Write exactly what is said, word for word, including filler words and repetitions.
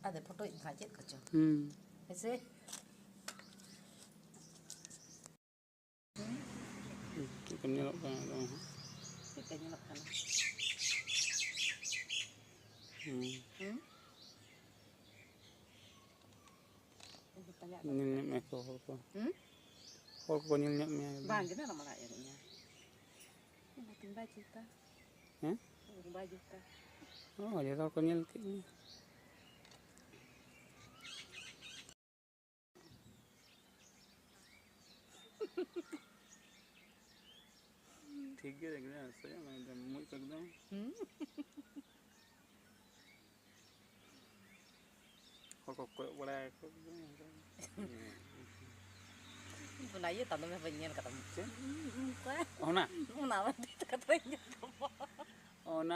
ᱟᱫᱚ ᱯᱷᱳᱴᱳᱭᱮᱫ ᱠᱷᱟᱱ ᱪᱮᱫ ᱠᱚᱪᱚ᱾ ᱦᱩᱸ᱾ ᱦᱮᱸᱥᱮ? ᱪᱮᱫ ᱠᱚ ᱧᱮᱞᱚᱜ ᱠᱟᱱᱟ ᱟᱫᱚ ᱦᱟᱸᱜ? ᱪᱮᱫ ᱠᱚ ᱧᱮᱞᱚᱜ ᱠᱟᱱᱟ? ᱦᱩᱸ᱾ ᱦᱩᱸ? ᱧᱮᱞ ᱧᱚᱜ ᱢᱮᱭᱟ ᱠᱚ ᱦᱚᱲ ᱠᱚ᱾ ᱦᱩᱸ? ᱦᱚᱲ ᱠᱚᱠᱚ ᱧᱮᱞ ᱧᱚᱜ ᱢᱮᱭᱟ ᱮᱠᱫᱚᱢ᱾ ᱵᱟᱝ ᱜᱮ, ᱱᱟᱜ ᱢᱟᱲᱟᱝ ᱮ ᱧᱮᱞ ᱧᱟᱢ᱾ ᱵᱟᱭ ᱡᱩᱛᱟ᱾ ᱦᱮᱸ? ᱵᱟᱭ ᱡᱩᱛᱟ᱾ ᱦᱳᱭ, ᱡᱚᱛᱚ ᱦᱚᱲ ᱠᱚ ᱧᱮᱞ ᱠᱮᱫ ᱢᱮᱭᱟ᱾ ᱴᱷᱤᱠ ᱜᱮ ᱮᱠᱫᱚᱢ, ᱥᱮ ᱮᱠᱫᱚᱢ ᱢᱩᱡ ᱠᱚ ᱮᱠᱫᱚᱢ᱾ ᱦᱩᱸ᱾ ᱦᱚᱲ ᱠᱚ ᱠᱚᱭᱚᱜ ᱵᱟᱲᱟᱭᱟᱠᱚ᱾ ᱚᱱᱟ ᱤᱭᱟᱹ ᱛᱟᱢ ᱫᱚᱢᱮ ᱵᱟᱹᱧ ᱧᱮᱞ ᱠᱟᱫᱟ᱾ ᱪᱮᱫ? ᱚᱱᱠᱟ᱾ ᱚᱱᱟ? ᱚᱱᱟ ᱵᱟᱹᱧ ᱧᱮᱞ ᱠᱟᱫᱟ᱾ ᱚᱱᱟ